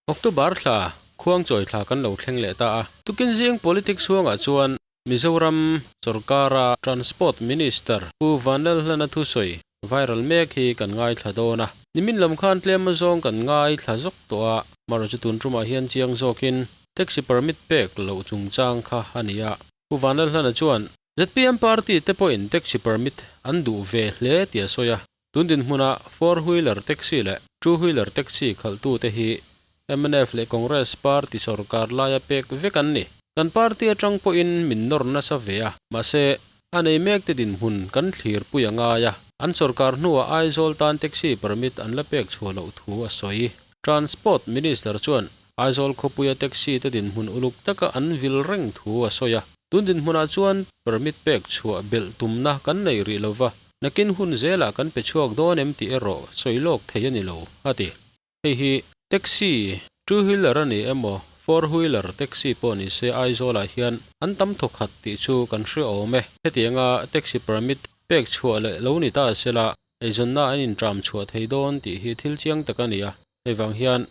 October thla, Khuangchawi thla kan lo thleng leh ta a. Tukin zing politics huangah chuan Mizoram sorkara Transport Minister Pu Vanlalhlana thusawi viral mek hi kan ngaithla dawn a. Nimin lam khan tlem azawng kan ngaithla zawk tawh a, marawh chu tun tumah hian chiang zawkin taxi permit pek loh chungchang kha a ni a. Pu Vanlalhlana chuan zpm party te pawhin taxi permit an duh ve hle tih a sawi a. Tun dinhmunah four wheeler taxi leh two wheeler taxi khalhtute hi mnf leh Congress party sorkar laia pek vek an ni. Kan party atang pawhin min nawr nasa ve a, mahse a nei mekte dinhmun kan thlirpui a ngai a, an sorkar hnuah Aizawl tan taxi permit an la pek chhuah loh thu a sawi. Transport Minister chuan Aizawl khawpuia taxi te dinhmun uluk taka an vil reng thu a sawi a. Tun dinhmunah chuan permit pek chhuah belh tumna kan nei rih lova, nakin hun zelah kan pe chhuak dawn em tih erawh sawi lawk thei a ni lo, a ti. Hei hi taxi, two wheeler a ni emaw four wheeler taxi pawh ni se Aizawlah hian an tam thawkhat tih chu kan hre awm e. Hetianga taxi permit pek chhuah leh lo ni ta sela eizawnna an inṭam chhuah thei dawn tih hi thil chiang tak a ni a. Hei vang hian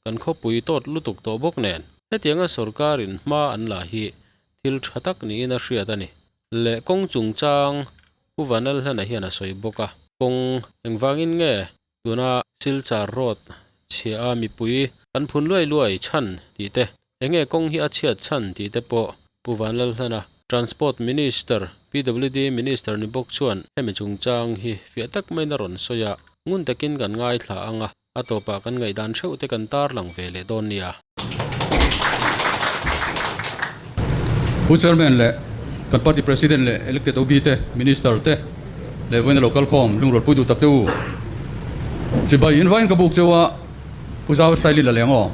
kan khawpui tawt lutuk tawh bawk nen hetianga sorkarin hma an la hi thil tha tak niin a hriat a ni. Leh kawng chungchang Pu Vanlalhlana hian a sawi bawk a, kawng engvangin nge tuna Silchar Road chhia a mipui kan phun luai luai chhan tih te, enge kawng hi a chhiat chhan tih te pawh Pu Vanlalhlana Transport Minister, PWD Minister ni bawk chuan hemi chungchang hi fiah tak maiin a rawn sawi a, ngun takin kan ngaithla ang a. A tawpah kan ngaihdan theuh te kan tarlang ve leh dawn nia. Pu Chairman leh kan Party President leh Elected OB te, Minister te leh vawiin a lo kal khawm lungrual pui duh tak te u. Chibai in vain ka buk cheu a, Pu Zau style in la leng aw.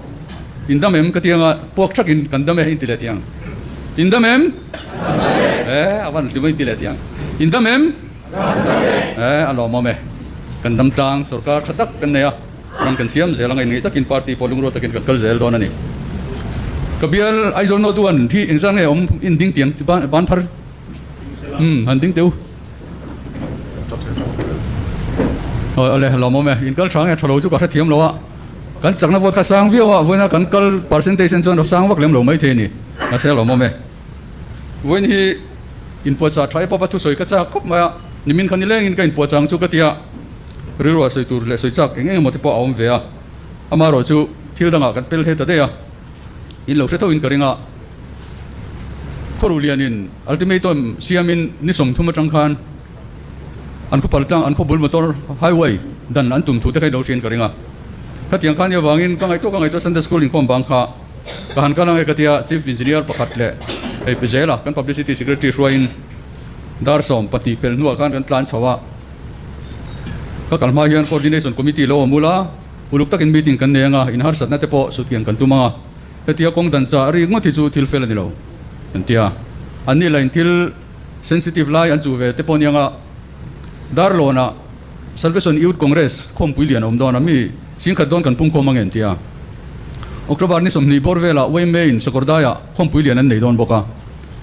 In dam em ka ti anga puak thak in kan dam e in ti leh tiang. In dam em? E a van hlim a in ti leh tiang. In dam em? E a lawmawm e. Kan dam tlang sorkar tha tak kan nei a, ram kan siam zel anga inngeih takin party pawh lungrual takin kan kal zel dawn a ni. Ka bial Aizawl North One hi engzah nge awm in ding tiang chi ban phar umm han ding teh u. Aw le lawmawm e, in kal tha nge tha lo chu ka hrethiam lo a, kan chakna vote kha sang viau a, vawiina kan kal percentage en chuan a sang vak lem lo maithei a ni, mahse lawmawm e. Vawiin hi inpuahchah tha e papa thusawi ka chak khawp mai a, nimin kha nilengin ka inpuahchah ang chu ka ti a, rilruah sawi tur leh sawi chak eng eng emaw te pawh a awm ve a, amaherawh chu thil dangah kan pel he ta daih a, in lo hre tho in ka ring a, Khawruh lianin ultimatum siamin ni 30 atang khan an khaw paltlang an khaw bul motor highway dan an tum thu te kha i lo hriain ka ring a, khatiang khan i avangin ka ngaihtuah ka ngaihtuah Sunday school inkhawm bang kha Ka han kal ang e ka tia Chief Engineer pakhat leh hei pi zela kan Publicity Secretary hruaiin dar 12 pel hnuah khan kan tlan chho a. Ka kal hma hian Coordination Committee lo awm ula, uluk takin meeting kan nei anga inharsatna te pawh sutkian kan tum anga hetia kawng dan chah rik ngawt hi chu thil fel a ni lo kan tia. An ni lain thil sensitive lai an chuh ve te pawh anianga Darlawnah Salvation Youth Congress khawmpui lian a awm dawn a, mi singkhat dawn kan pung khawm ang e an ti a. October ni 20 bawr velah Wayme in Sakawrdaiah khawmpui lian an nei dawn bawk a.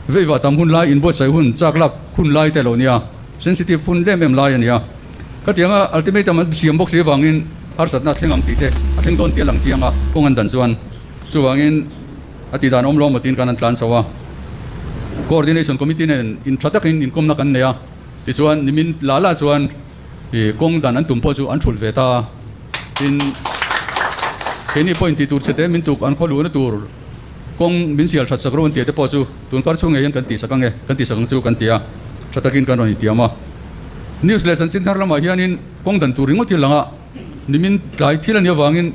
Veiva tam hun lai, inbuatsaih hun, chak lak hun lai te lo nia, sensitive hun lem em lai a nia. Khatianga ultimatum an siam bawk si avangin harsatna a thleng ang tih te a thleng dawn tih a lang chiang a, kawng an dan chuan. Chuvangin a tih dan awm lo maw tiin kan an tlan chho a. Coordination Committee nen intha takin inkawmna kan nei a. Tichuan nimin lah lah chuan ih kawng dan an tum pawh chu an thulh ve ta a, tin keini pawhin tih tur chhe te min tuk an khaw luhna tur kawng min sial that sak ro an tih te pawh chu tun kar chhung ngei hian kan tih sak ang e, kan tih sak ang chu kan ti a, tha takin kan rawn intiam a. News leh chanchin thar lamah hianin kawng dan tur ringawt hi a lang a, nimin tlai thil a nih avangin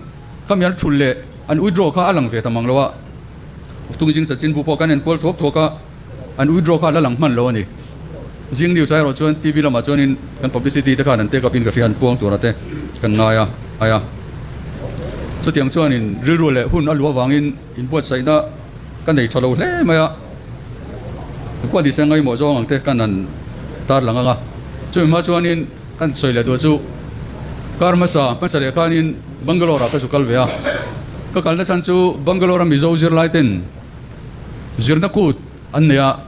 khami an thulh leh an withdraw kha a lang ve ta mang lo a, Tungzing chanchinbu pawh kan enkual thuak thuak a. An withdraw kha a la lang hman lo a ni. Zing news erawh chuan TV lamah chuanin kan publicity te khan an take up in ka hria an puang tura te kan ngai a ai a. Chutiang chuanin rilru leh hun a luh avangin inbuatsaihna ka nei tha lo hle mai a. Khuan tise ngaimawh zawng ang te kan han tar lang ang a. Chumi hma chuanin kan sawi leh duh chu kar hmasa hmasa leh khanin Bangalore ah ka zu kal ve a. Ka kalna chhan chu Bangalore a Mizo zirlai ten Zirna kut an nei a,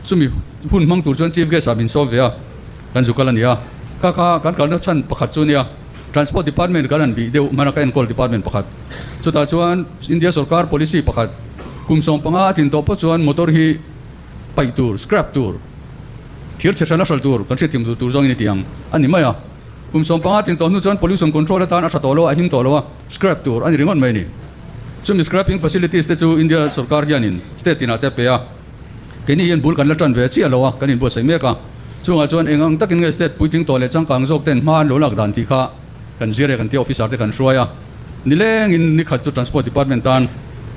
chumi hun hmang tur chuan Chief Guest ah min sawm ve a, kan zu kal a ni a. Kha kha kan kalna chhan pakhat chu a nia. Transport Department kan han bih deuh hmana ka enkawl department pakhat. Chutah chuan India sorkar policy pakhat kum 15 a tlin tawh pawh chuan motor hi paih tur, scrap tur, thir chhe hran a hral tur kan hriatthiam duh tur zawngin i ti ang a ni mai a. Kum 15 a tlin tawh hnu chuan pollution control atan a tha tawh lo a, a him tawh lo a, scrap tur a ni ringawt mai a ni. Chumi scrapping facilities te chu India sorkar hianin state tinah te a pe a. Keini hian bul kan la tan ve chiah lo a, kan inbuatsaih mek a. Chungah chuan eng ang takin nge state puitling tawh leh changkang zawk ten hma an lo lak dan tih kha kan zir e kan tia officer te kan hruai a. Nilengin ni khat chu Transport Department tan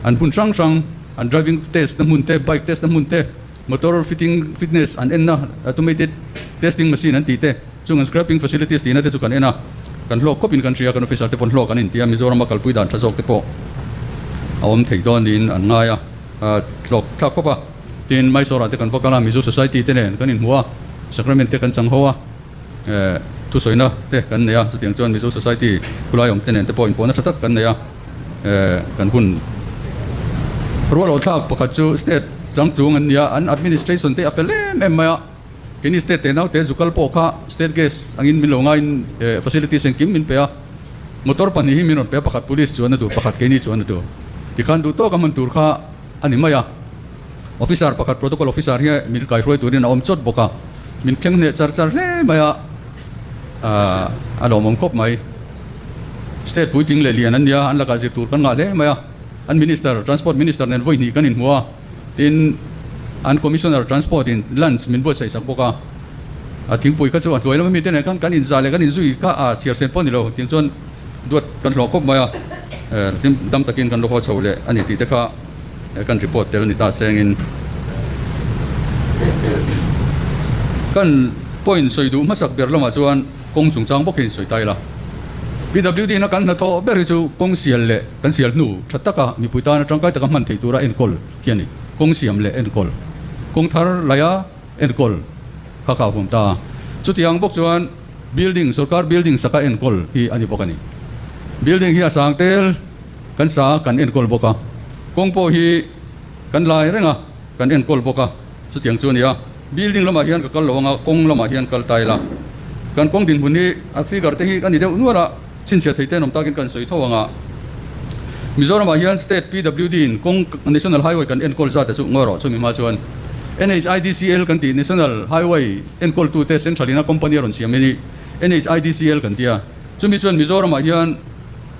an hmun hrang hrang, an driving test na hmun te, bike test na hmun te, motor fitting fitness an enna automated testing machine an tih te, chung an scrapping facilities tihna te chu kan en a. Kan hlawk khawpin kan hria, kan officer te pawn hlawk an intia, Mizoram a kalpui dan tha zawk te pawh a awm thei dawn niin an ngai a. Hlawk thlak khawp a, tin Mysore ah te kan va kal a, Mizo Society te nen kan inhmu a, Sacrament te kan chang ho a, thusawina te kan nei a, chutiang chuan Mizo Society khulai awm te nen te pawh inpawhna tha tak kan nei a, kan hun rual awh thlak pakhat chu state changtlung an ni a, an administration te a fel em em mai a, keini state te naute zukal pawh kha state guest angin min lo ngaiin facilities engkim min pe a. Motor pahnih hi min rawn pe a, pakhat police chuan a duh, pakhat keini chuan a duh. Tikhan duh tawk a hman tur kha a ni mai a. Officer pakhat protocol officer hi min kaihruai turin a awm chawt bawk a, min thleng hneh char char hle mai a, a lawmawm khawp mai. State puitling leh lian an nia, an lakah zir tur kan ngah hle mai a. An minister, transport minister nen vawi hnih kan inhmu a. Tin, an Commissioner Transport in lunch min buatsaih sak bawk a, a thingpui kha chu a hnuai lama mite nen khan kan inzah leh kan inzui kha a chhiar sen pawh a ni lo, tiang chuan duat kan hlawh khawp mai a, hlim dam takin kan lo haw chho leh a ni tih te kha kan report tel a ni ta sengin kan point sawi duh hmasak ber lamah chuan kawng chungchang bawk hi in sawi ta ila. PWD na kan hnathawh ber hi chu kawng sial leh kan sial hnu tha taka mipui tana tangkai taka hman theih tura enkawl hi a ni. Kawng siam leh enkawl, kawng thar laia enkawl kha kha a huam ta a. Chutiang bawk chuan building, sorkar building saka enkawl hi a ni bawk a ni. Building hi a sang tel kan sa kan enkawl bawk a, kawng pawh hi kan lai reng a, kan enkawl bawk a, chutiang chu a ni a. Building lamah hian ka kal lo anga kawng lamah hian kal ta ila. Kan kawng dinhmun hi a figure te hi a ni deuh nual a, chhinchhiah thei te an awm takin kan sawi tho anga. Mizoramah hian State PWD in kawng National Highway kan enkawl zat te chu ngawi rawh chumi hma chuan NHIDCL kan tih National Highway enkawltu te Central ina company a rawn siam hi NHIDCL kan tia. Chumi chuan Mizoramah hian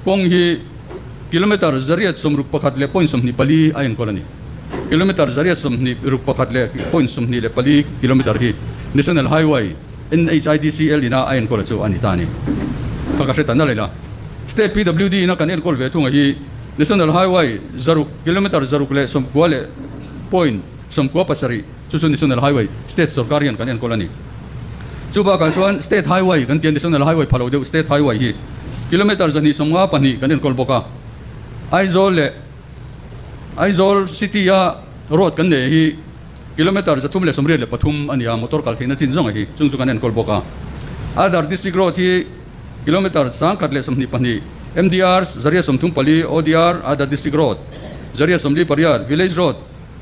kawng hi kilometre 861.24 a enkawl a ni. Kilometre 821.24 kilometre hi National Highway, NHIDCL, ina a enkawl chu a ni ta a ni. Kha ka hre ta nalh ila. State PWD ina kan enkawl ve thunga hi National Highway 600 kilometre 690.97 chu chu National Highway State sorkar hian kan enkawl a ni. Chu bakah chuan State Highway kan tia National Highway pha lo deuh State Highway hi kilometre 252 kan enkawl bawk a. Aizawl leh Aizawl City a road kan nei hi kilometre 383 a ni a, motor kal theihna chin zawng hi chung chu kan enkawl bawk a. Other District Road hi kilometre 122, MDR 134, ODR, Other District Road, 148, Village Road,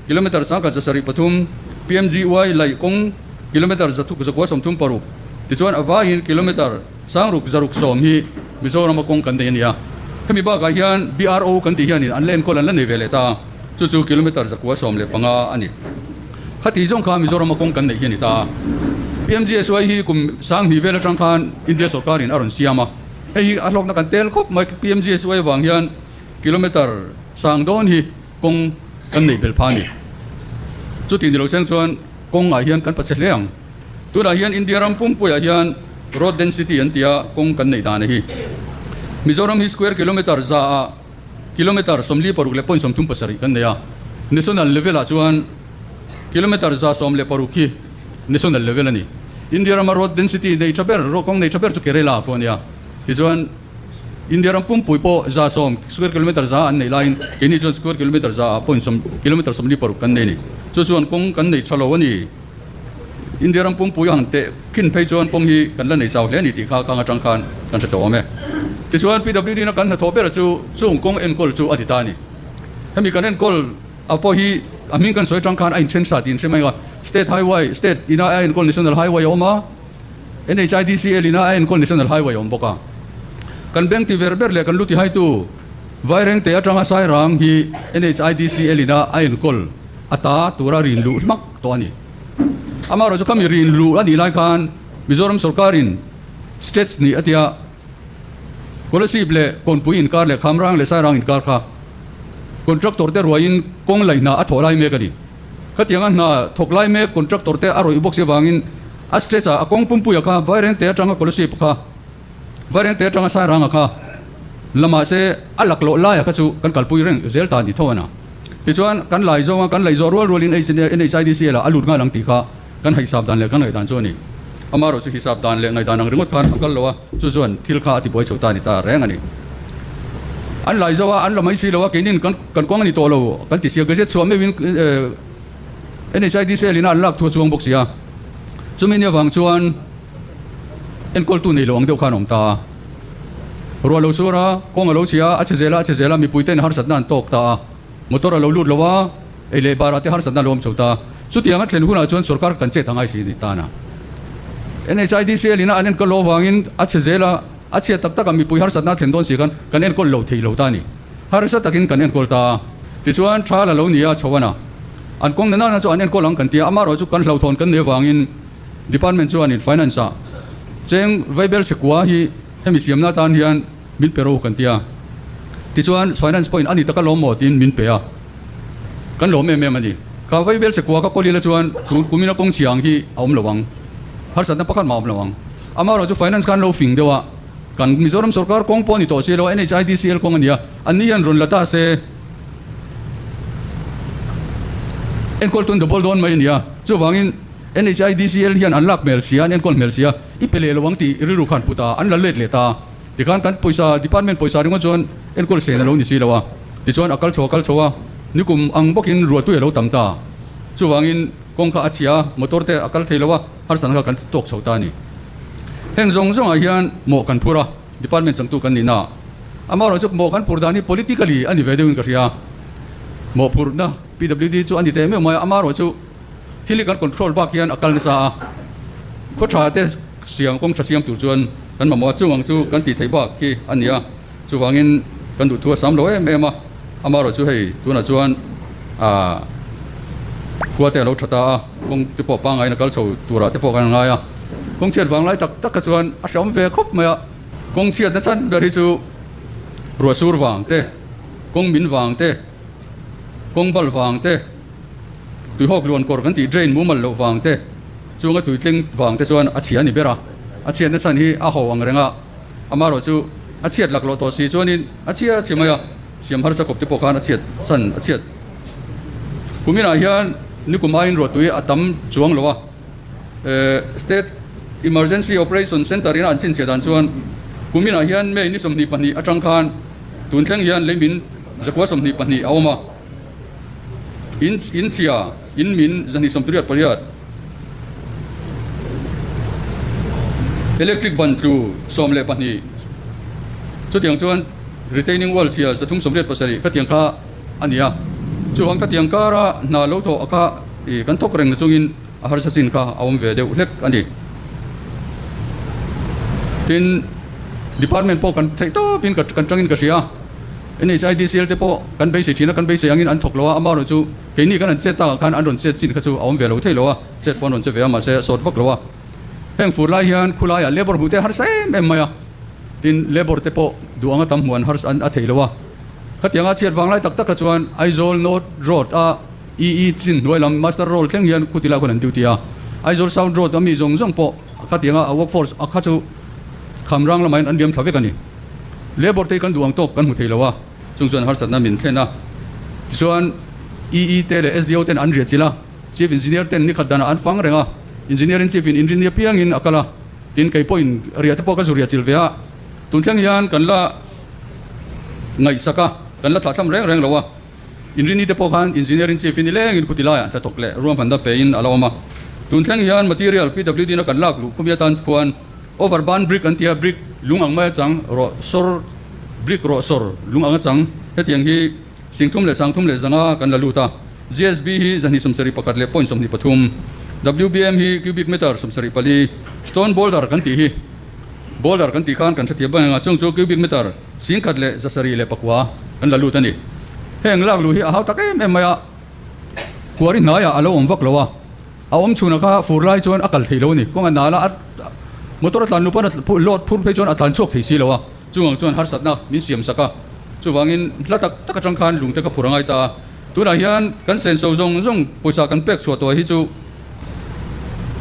kilometre 1703, PMGY laih kawng kilometre 936, tichuan a vaiin kilometre 6670 hi Mizorama kawng kan nei a ni a. Hemi bakah hian BRO kan tih hianin an la enkawl an la nei ve leh ta a, chu chu kilometre 915 a ni. Khati zawng kha Mizorama kawng kan neih hi a ni ta a. PMGSY hi kum 2000 vel atang khan India sorkarin a rawn siam a, hei hi a hlawkna kan tel khawp mai. PMGSY avang hian kilometre sang dawn hi kawng kan neih belh phah a ni. Chuti ni lo seng chuan kawngah hian kan pache hle ang. Tunah hian India ram pumpuiah hian road density an tia kawng kan neih dan a hi. Mizoram hi square kilometre za ah kilometre 46.37 kan nei a. National level ah chuan kilometre 116 hi national level a ni. India rama road density nei tha ber, kawng nei tha ber chu Kerala pawh a nia. Tichuan India ram pumpui pawh 110 square kilometre za an neih laiin keini chuan square kilometre za ah point sawm kilometre 46 kan nei a ni. Chu chuan kawng kan nei tha lo a ni. India ram pumpui ang teh khin phei chuan kawng hi kan la nei chau hle a ni tih kha kang atang khan kan hre tawh awm e. Tichuan PWD na kan hnathawh ber chu chung kawng enkawl chu a ti ta a ni. Hemi kan enkawl a pawh hi a hming kan sawi atang khan a inthen sa tiin hre mai a, State Highway, State ina a enkawl National Highway a awm a, NHIDCL ina a enkawl National Highway a awm bawk a. Kan beng ti ver ber leh kan lu ti haitu Vairengte atanga Sairang hi NHIDCL ina a enkawl a ta tura rin luh hmak tawh a ni. Amaherawhchu khami rin luh a nih lai khan Mizoram sorkarin States nih a tia Kolasib leh Kawnpui inkar leh Khamrang leh Sairang inkar kha contractor te ruaiin kawng laih hna a thawh lai mek a ni. Khatianga hna thawk lai mek contractor te a rawih bawk si avangin a stretch ah a kawng pumpuia kha Vairengte atanga Kolasib kha Vairengte atanga Sairanga kha la mahse a lak loh laia kha chu kan kalpui reng zel ta ni tho a na. Tichuan kan lai zawnga kan laih zawh rual rualin NHIDCL ah a lut nghal ang tih kha kan haihsap dan leh kan ngaihdan chu a ni. Amaherawh chu hisap dan leh ngaihdan ang ringawt khan a kal lo a, chu chuan thil kha a tibuai chho ta a ni ta reng a ni. An lai zo a, an la mai si lo a, keinin kan kan kawng a ni tawh lo kan ti si a, gazette chhuah meuhin NHIDCL ina an lak thu a chuang bawk si a, chumi ni avang chuan enkawltu nei lo ang deuh khan a awm ta a. Ruah lo sur a, kawng a lo chhia a, a chhe zel a, a chhe zel a, mipuite'n harsatna an tawk ta a, motor a lo lut lo a, Ei leh barah te harsatna lo awm chho ta. Chutiang a thlen hunah chuan sorkar kan chet a ngai si ni tan a. NHIDCL ina an enkawl loh avangin a chhe zel a, a chhiat tak takah mipui harsatna a thlen dawn si khan kan enkawl lo thei lo ta a ni. Harsa takin kan enkawl ta a. Tichuan tha la lo ni a chho a na. An kawng na nana chu an enkawl ang kan ti a, amaherawh chu kan hlauhthawn kan nei avangin Department chuanin Finance ah cheng vaibel chhekua hi hemi siamna atan hian min pe ro kan ti a. Tichuan Finance pawhin a ni taka lawm maw tiin min pe a. Kan lawm em em a ni. Kha vaibel chhekua ka kawl ila chuan tun kumina kawng chhia ang hi a awm lo ang. Harsatna pakhat mah a awm lo ang. Amaherawhchu Finance khan lo fing deuh a, kan Mizoram sorkar kawng pawh a ni tawh si lo, NHIDCL kawng a ni a, anni hian rawn la ta se enkawl tun double dawn mai a ni a. Chuvangin NHIDCL hian an lak hmel sia, an enkawl hmel sia, i pe leh lo ang tih rilru khan put a, an la let leh ta. Tikhan kan pawisa, department pawisa ringawt chuan enkawl sen a lo ni si lo a, tichuan a kal chho a kal chho a, nikum ang bawkin ruahtui a lo tam ta. Chuvangin kawngka a chhia a, motor te a kal thei lo a, harsatna kha kan tawk chho ta a ni. Heng zawng zawngah hian mawh kan phur a, department changtu kan nihna ah. Amaherawhchu mawh kan phur dan hi politically a ni ve deuhin ka hria a, mawhphurhna PWD chu a ni teh meuh mai a, amaherawhchu thil hi kan control bak hian a kal nasa a, khaw tha te siam kawng tha siam tur chuan kan mamawh a, chung ang chu kan tih theih bak hi a ni a, chuvangin kan duhthu a sam lo em em a, amaherawhchu hei tunah chuan aah khua te a lo tha ta a, kawng te pawh pangaiin a kal chho turah te pawh kan ngai a, kawng chhiat vang lai tak tak kha chuan a hreawm ve khawp mai a, kawng chhiatna chhan ber hi chu ruah sur vang te, kawng min vang te, kawng bal vang te. Tuihawk luan kawr kan tih drain mumal loh vang te, chunga tui tling vang te chuan a chhia a ni ber a. A chhiatna chhan hi a ho ang reng a, amaherawh chu a chhiat lak loh tawh si chuanin a chhia chhe mai a, siam harsa khawp te pawh khan a chhiat chhan a chhiat. Kuminah hian nikum aiin ruahtui a tam chuang lo a, State Emergency Operation Centre ina an chhinchhiah dan chuan kuminah hian May ni 22 atang khan tun thleng hian leimin zakua 22 a awm a. In in chhia, in min 288, electric ban tlu 12, chutiang chuan retaining wall chhia 387 khatiang kha a ni a. Chuvang khatiang kara hna lo thawh kha ih kan thawk reng chungin a harsa chin kha a awm ve deuh hlek a ni. Tin, department pawh kan theih tawpin kan tangin ka hria. NHIDCL te pawh kan beisei thin a, kan beisei angin an thawk lo a, amaherawh chu keini kan han chet takah khan an rawn chet chin kha chu a awm ve lo thei lo a, chet pawh an rawn che ve a, mahse a sawt vak lo a. Heng fur lai hian khulaiah labour hmuh te a harsa em em mai a, tin labour te pawh duh anga tam hmuh an harsa an a thei lo a. Khatianga chhiat vang lai tak tak kha chuan Aizawl North Road a EE chin hnuai lam Master Road thleng hian khuti lai khawn an duty a, Aizawl South Road a mi zawng zawng pawh khatianga a workforce a kha chu Khamrang lamah hian an liam thla vek a ni. Labour te hi kan duh ang tawk kan hmu thei lo a, chung chuan harsatna min thlen a. Tichuan EE te leh SDO ten an riah chilh a, Chief Engineer ten nikhat danah an fang reng a, Engineering Chief in inrinni apiangin a kal a, tin kei pawhin riah te pawh ka zu riah chilh ve a. Tun thleng hian kan la ngaihsak a, kan la thlahthlam reng reng lo a. Inrinni te pawh khan Engineering Chief in nilengin khuti laiah hnathawk leh ruahmanna pein a la awm a. Tun thleng hian material PWD na kan lak luh khumi atan khuan Overburn brick an ti a, brick lung ang mai a chang rawh sawr, brick rawh sawr lung ang a chang. Hetiang hi 3000 leh 3500 kan la lut a. GSB hi 271 leh point 23, WBM hi cubic meter 74, stone boulder kan tih hi. Boulder kan tih khan kan hrethiam bang eng a, chung chu cubic meter 1709 kan la lut a ni. Heng lak luh hi a hau tak em em mai a, kuari hnaiah a lo awm vak lo a, a awm chhunah kha fur lai chuan a kal thei lo a ni. Kawng a nal a, motor a tlan luh pawn a load phur phei chuan a tlan chhuak thei si lo a, chung ang chuan harsatna min siam sak a, chuvangin hla tak tak atang khan lungte ka phur a ngai ta a. Tunah hian kan senso zawng zawng pawisa kan pek chhuah tawh hi chu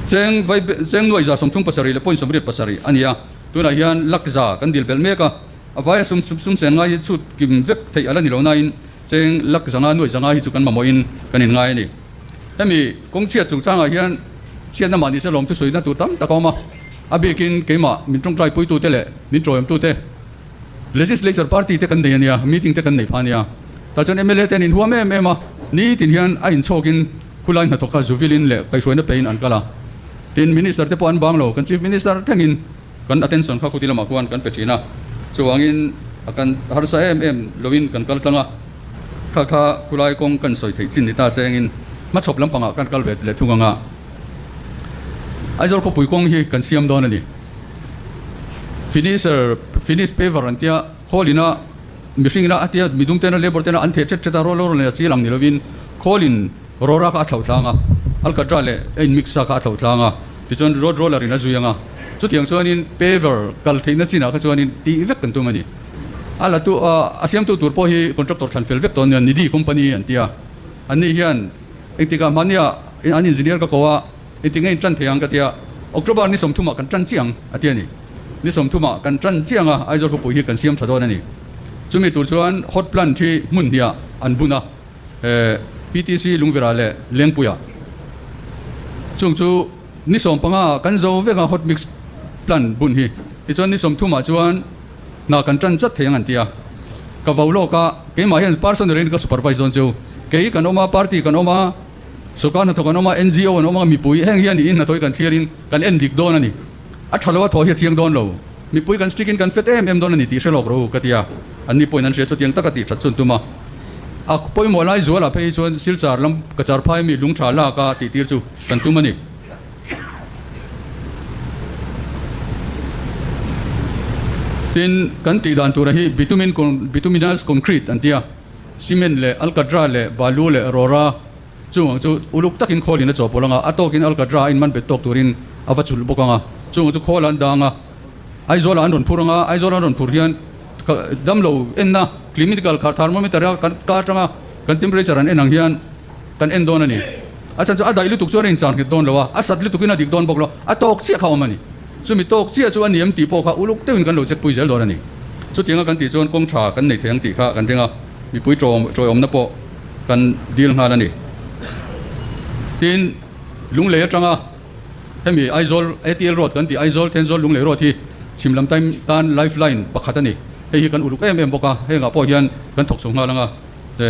cheng vai cheng nuaih 37.87 a ni a, tunah hian lak za kan dil belh mek a, a vaia sum sum sen ngai hi chhut kim vek theih a la ni lo nain cheng lak zanga nuaih zanga hi chu kan mamawhin kan inngai a ni. Hemi kawng chhiat chungchangah hian chhiatna mah nise lawm thusawina tur tam tak a awm a, a bikin keimah min tawngtai puitute leh min tawiawmtute, Legislature party te kan nei a nia, meeting te kan nei pha a nia. Tah chuan mla te an inhuam em em a, nitin hian a inchhawkin khulai hnathawk kha zuvilin leh kaihhruaina pein an kal a. Tin, Minister te pawh an bang lo, kan Chief Minister thlengin kan attention kha khuti lamah khuan kan pe thin a. Chuvangin a kan harsa em em loin kan kal tlang a, kha kha khulai kawng kan sawi theih chin ni ta sengin hmachhawp lampangah kan kal ve leh thung ang a. Aizawl khawpui kawng hi kan siam dawn a ni. Finisher, finish paver an tia, khawl ina mihring ina a tia midum tena labour tena an theh thet thet a, roller leh a chil ang ni lovin khawl in rawra kha a thlo tlang a, alcatra leh a in mix sa kha a thlo tlang a, tichuan road roller in a zui ang a, chutiang chuanin paver kal theihna chinah kha chuanin tih vek kan tum a ni. A la tu a siamtu tur pawh hi contractor thlan fel vek tawh ania, Nidhi company an tia, anni hian engtikah hmania an engineer ka ko a, Engti nge in tan thei ang ka ti a, October ni sawmthumah kan tan chiang a ti a ni. Ni sawmthumah kan tan chiang a, Aizawl khawpui hi kan siam tha dawn a ni. Chumi tur chuan hot plant hi hmun hniah an bun a, PTC Lungverah leh Lengpuiah. Chung chu ni sawmpanga kan zo vek a hot mix plant bun hi. Tichuan ni sawmthumah chuan hna kan tan chat thei ang an ti a. Ka vo lawk a, keimah hian personally in ka supervise dawn chu. Kei kan awm a, party kan awm a. Sorkar hnathawk an awm a, NGO an awm a, mipui heng hian in hnathawh hi kan thlir in kan en dik dawn a ni. A tha lo a thawh hi a thiang dawn lo. Mipui kan strict in kan fet em em dawn a ni tih hre lawk rawh u ka ti a. Anni pawhin an hria chutiang taka tih that chun tum a. A pawimawh lai zualah phei hi chuan Silchar lam ka char phai mi lung tha lak a tih tir chu kan tum a ni. Tin, kan tih dan tura hi bitumin bituminous concrete an ti a. Cement leh alkatra leh balu leh rawra Chung ang chu uluk takin khawlin a chawhpawlh ang a, a tawkin alkatra a inman bet tawk turin a va chulh bawk ang a. Chung ang chu khawl an dang a, Aizawlah an rawn phur ang a, Aizawl an rawn phur hian damlo enna clinical kha thermometer a kan ka atanga kan temperature an en ang hian kan en dawn a ni. A chhan chu a daih lutuk chuan a inchar nghet dawn lo a, a sat lutukin a dik dawn bawk lo, a tawk chiah kha a awm a ni. Chumi tawk chiah chu a ni em tih pawh kha uluk deuhin kan lo check pui zel dawn a ni. Chutianga kan tih chuan kawng tha kan nei thei ang tih kha kan ring a, mipui tawiawmna pawh kan dil nghal a ni. Tin, Lunglei atanga hemi Aizawl ATL Road kan tih Aizawl Thenzawl Lunglei Road hi chhim lam time tan life line pakhat a ni. Hei hi kan uluk em em bawk a, hengah pawh hian kan thawk chho nghal ang a,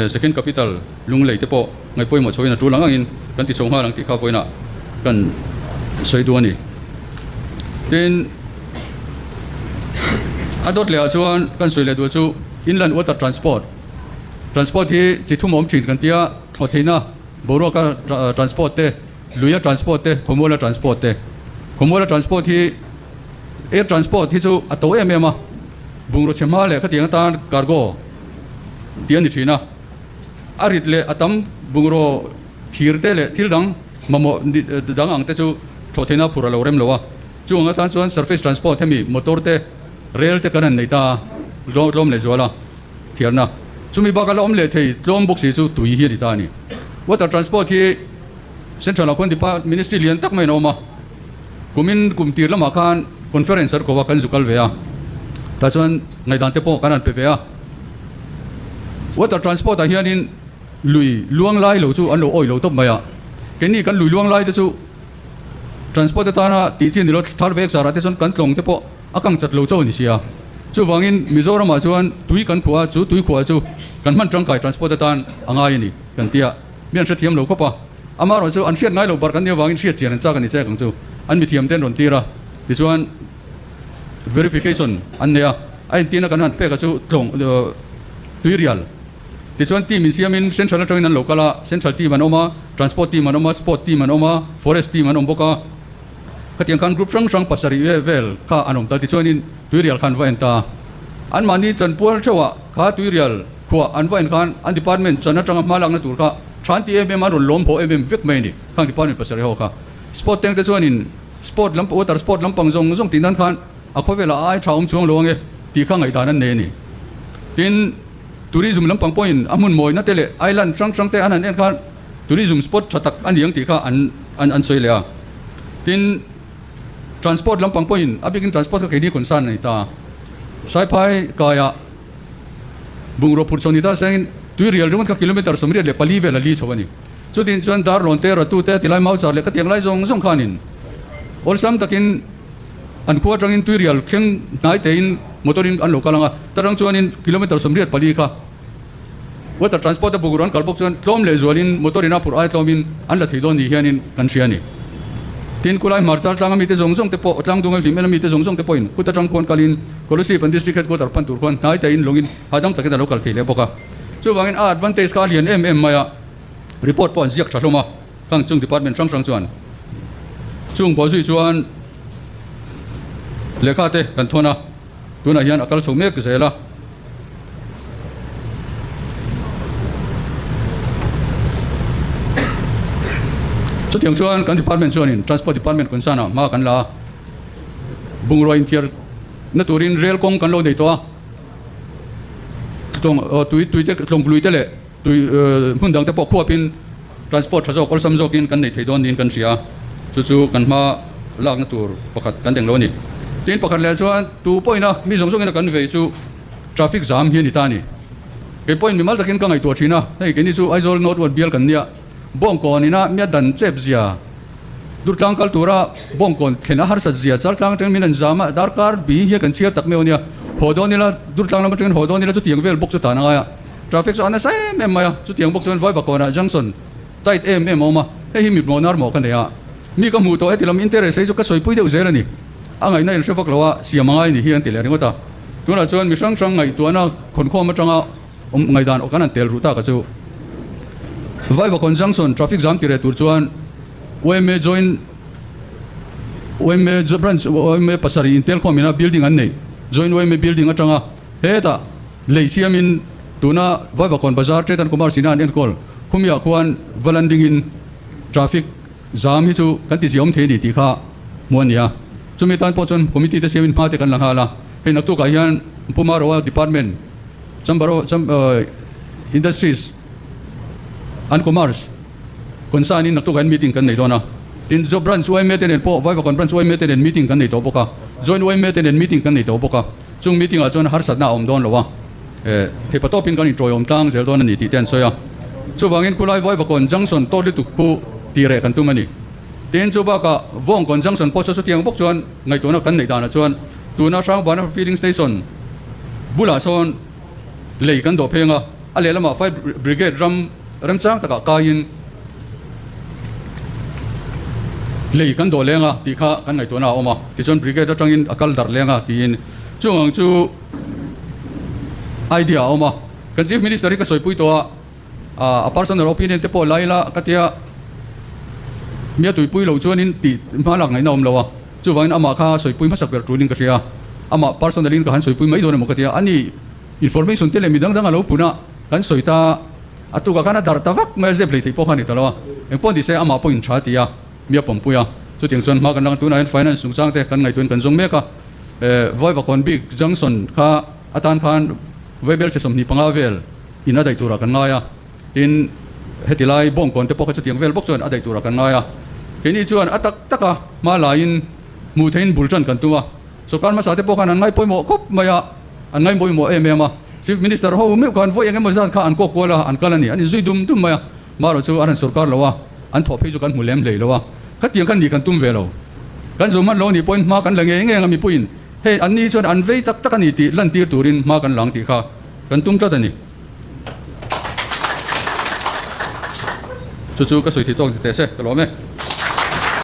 Second Capital Lunglei te pawh ngaih pawimawh chhoin a tul ang angin kan ti chho nghal ang tih kha vawiinah kan sawi duh a ni. Tin, a dawt lehah chuan kan sawi leh duh chu Inland Water Transport. Transport hi chi thum awm thin kan tia, thlawhtheihna, boruaka transport te, luia transport te, khawmuala transport te. Khawmuala transport hi air transport hi chu a to em em a, bungraw chhe hma leh khatiang atan cargo tih a ni thin a. A rit leh a tam bungraw thir te leh thil dang mamawh dang ang te chu thlawhtheihna phur a lo rem lo a. Chung atan chuan surface transport hemi motor te, rail te kan han nei ta a, tlawm leh zual a. Thiarna, Chumi baka la awm leh thei tlawm bawk si chu tui hi a ni ta a ni. Water Transport hi Central ah khuan Depart Ministry lian tak maiin a awm a. Kumin kum tir lamah khan Conference an ko a, kan zu kal ve a. Tah chuan ngaihdan te pawh kan han pe ve a. Water Transport ah hianin lui luang lai lo chu an lo awih lo tawp mai a. Keini kan lui luang lai te chu Transport atana tih chi ni lo thar vek zarah te chuan kan tlawng te pawh a kang chat lo chauh a ni sia. Chuvangin Mizoramah chuan tui kan khuah a, chu tui khuah chu kan hman tangkai transport atan a ngai a ni kan ti a, mi an hrethiam lo khawp a. Amaherawh chu an hriat ngai lo bar kan nih avangin hriat chian an chak a ni chek ang chu. An mithiam te an rawn tir a, tichuan verification an nei a, a entirna kan han pek a chu tlawng tuirial. Tichuan team insiamin central atangin an lo kal a, central team an awm a, transport team an awm a, sport team an awm a, forest team an awm bawk a. Khatiang khan group hrang hrang pasarih vel kha an awm ta tichuanin Tuirial khan va en ta. Anmahni chanpual theuhah kha Tuirial khuah an va en khan an department chan atanga hma lakna tur kha than ti em em an rawn lawm haw em em vek mai a ni khang department pasarih ho kha. Sport teng te chuanin sport lam water sport lampang zawng zawng tih nan khan a khawvelah a ai tha awm chuang lo ange tih kha ngaihdan an nei a ni. Tin, tourism lampang pawhin a hmun mawina te leh island hrang hrang te an han en khan tourism spot tha tak a ni ang tih kha an an sawi leh a. Tin, transport lampang pawhin a bikin transport kha keini concern a ni ta. Saiphai kaiah bungraw phurh chho ni ta sengin tuirial ringawt kha kilometre 84 vel a li chho a ni. Chutin chuan Darlawn te, Ratu te, tilai Mauchar leh khatiang lai zawng zawng khanin awlsam takin an khua atangin tuirial thleng hnai tein motor in an lo kal ang a, ta rang chuanin kilometre 84 kha water transport a buk an kal bawk chuan tlawm leh zualin motor in a phurh ai tlawmin an la thei dawn ni hianin kan hria a ni. Tin, Kulai hmarchar tlanga mite zawng zawng te pawh, tlang dunga hlim ela mite zawng zawng te pawhin kut atang khuan kalin Kolasib an district headquarter pan tur khuan hnai tein lawngin hahdam takin a lo kal thei leh bawk a. Chuvangin a advantage kha a lian em em mai a, report pawh an ziak tha hlawm a, khang chung department hrang hrang chuan chung pawh zui chuan lehkha te kan thawn a, tunah hian a kal chho mek zel a. Chutiang chuan kan department chuanin transport department concern ah hma kan la a, bungrua inthiar na turin rail kawng kan lo nei tawh a. Tui tui te tlawng lui te leh tui hmun dang te pawh khuapin transport tha zawk awlsam zawkin kan nei thei dawn niin kan hria a, chu chu kan hma lakna tur pakhat kan deng lo a ni. Tin pakhat leh chuan tu pawhin a mi zawng zawngin a kan vei chu traffic jam hi a ni ta a ni. Kei pawhin mimal takin ka ngaihtuah thin a, hei keini chu Aizawl North Ward bial kan nia, Bawngkawn ina mia dan chep zia, Durtlang kal tura Bawngkawn thlen a harsat zia, Chaltlang atangin min an zam a, darkar bi hi kan chhiar tak mai aw nia, haw dawn ila Durtlang lam atangin haw dawn ila chutiang vel bawk chu tan a ngai a, traffic chu a nasa em em mai a, chutiang bawk chuan Vaivakawnah junction tight em em a awm a, hei hi mit mawh nar mawh ka nei a, mi ka hmuh tawh heti lam interest hi chu ka sawipui deuh zel a ni, a ngaihna in hre vak lo a, siam a ngai ni hi an ti leh ringawt a, tunah chuan mi hrang hrang ngaihtuahna khawnkhawm atanga. Awm ngaihdan aw kan han tel ruh tak a chu. Vaivakawn Junction traffic jam ti reh tur chuan yma joint yma branch yma pasarih intel khawm ina building an nei joint yma building atanga hetah lei siamin tuna Vaivakawn Bazar Chetan Kumar Sinha an enkawl khumiah khuan va landing in traffic jam hi chu kan ti ziaawm thei a ni tih kha hmuh a ni a. Chumi tan pawh chuan committee te siamin hma te kan la nghal a, hei naktukah hian Puma Roa department Chamber of Industries and Commerce concern in naktuk hian meeting kan nei dawn a, tin job branch yma te nen pawh Vaivakawn branch yma te nen meeting kan nei tawh bawk a, joint yma te nen meeting kan nei tawh bawk a, chung meeting ah chuan harsatna a awm dawn lo a, theipa tawpin kan intawiawm tlang zel dawn a ni tih te an sawi a, chuvangin khulai Vaivakawn junction tawt lutuk khu tih reh kan tum a ni. Tin chu bakah Vawngkawn junction pawh chu chutiang bawk chuan ngaihtuahna kan neih danah chuan tuna Hrangbana filling station bulah sawn lei kan dawh pheng a, a lehlamah fire brigade ram remchang takah kaiin lei kan dawh leng a tih kha kan ngaihtuahna a awm a, tichuan brigade atangin a kal darh leng a tiin chung ang chu idea a awm a, kan chief minister hi ka sawipui tawh a. A personal opinion te pawh la ila ka tia mia tuipui lo chuanin tih hma lak ngaihna awm lo a, chuvangin amah kha sawipui hmasak ber tulin ka hria a, amah personal in ka han sawipui mai dawn emaw ka tia, ani information te leh mi dang dang a lo pun a, kan sawi ta a tukah khan a darh ta vak mai a, zep hlei theih pawh kha a ni ta lo a, engpawh ni se amah pawhin tha ti a, mia pawmpui a, chutiang chuan hma kan lang tunah hian finance chungchang te kan ngaihtuahin kan zawng mek a, Vaivakawn bik junction kha atan khan Vaibel chhe 25 vel in a daih turah kan ngai a, tin heti lai bawngkawn te pawh kha chutiang vel bawk chuan a daih turah kan ngai a, keini chuan a tak tak a hma laiin hmuh theihin bul tan kan tum a, sorkar hmasa te pawh khan an ngai pawimawh khawp mai a, an ngai pawimawh em em a, Chief Minister ho meuh khan vawi eng emaw zat kha an kawk kual a, an kal a ni, an inzui dum dum mai a, marawh chu an han sorkar lo a, an thawh phei chu kan hmu lem hlei lo a, khatiang khan nih kan tum ve lo, kan zo hman lo nih pawhin hma kan la ngei ngei ang a mipuiin hei an ni chuan an vei tak tak a ni tih lantir turin hma kan la ang tih kha. Kan tum tlat a ni. Chu chu ka sawi thei tawk ni teh se, ka lawm e.